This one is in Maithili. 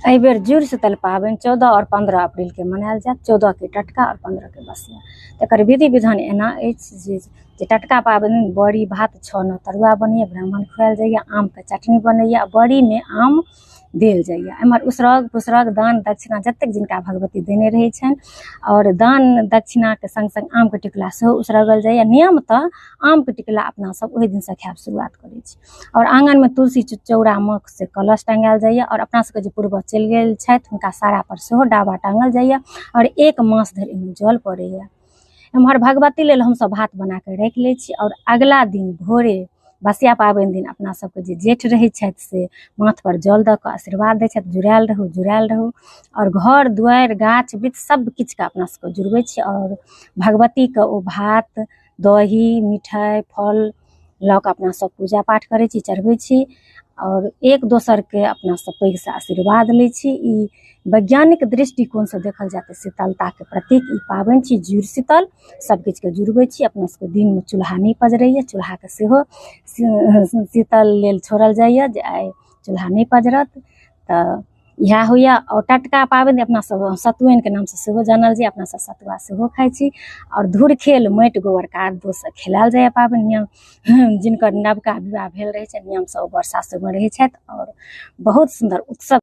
एहिबेर जुड़शीतल पाबनि 14 आओर 15 अप्रैलके मनायल जायत। 14के टटका आओर 15के बसिया। तकर विधि विधान एना अछि जे टटका पाबनि बड़ी भात 6 नौ तरुआ बनैए, ब्राह्मण खुआयल जाइए, आमके चटनी बनैए आ बड़ीमे आम देल जाइए। एम्हर उसरग पुसरग दान दक्षिणा जतेक जिनका भगवती देने रहै छनि आओर दान दक्षिणाके सङ्ग सङ्ग आमके टिकुला सेहो उसरगल जाइए। नियमतः आमके टिकुला अपना सब ओहि दिनसँ खायब शुरुआत करै छी। आओर आङनमे तुलसी चौरामे से कलश टँगायल जाइए आओर अपना सबके जे पूर्वज चलि गेल छथि हुनका सारा पर सेहो डाबा टाँगल जाइए आओर 1 मास धरि एहिमे जल पड़ैए। एम्हर भगवती लेल हमसब भात बनाके राखि लै छी आओर अगिला दिन भोरे बसिया पाबनि दिन अपना सबके जे जेठ रहै छथि से माथ पर जल दऽ कऽ आशीर्वाद दै छथि, जुड़ायल रहू जुड़ायल रहू। आओर घर दुआरि गाछ वृक्ष सब किछुके अपना सबके जुड़बै छी आओर भगवतीके ओ भात दही मिठाइ फल लऽ कऽ अपना सब पूजा पाठ करै छी, चढ़बै छी आओर एक दोसरके अपना सब पैघसँ आशीर्वाद लै छी। ई वैज्ञानिक दृष्टिकोणसँ देखल जाय तऽ शीतलताके प्रतीक ई पाबनि छी। जुड़ शीतल सब किछुके जुड़बै छी। अपना सबके दिनमे चूल्हा नहि पजरैए, चूल्हाके सेहो शीतल लेल छोड़ल जाइए जे आइ चूल्हा नहि पजरत। तऽ इएह होइए। आओर टटका पाबनि अपना सब सतुआइनके नामसँ सेहो जानल जाइए। अपना सब सतुआ सेहो खाइ छी आओर धूर खेल माटि गोबर कादोसँ खेलायल जाइए पाबनि। नियम जिनकर नवका विवाह भेल रहै छै नियमसँ ओ बड़ सासुरमे रहै छथि आओर बहुत सुन्दर उत्सव।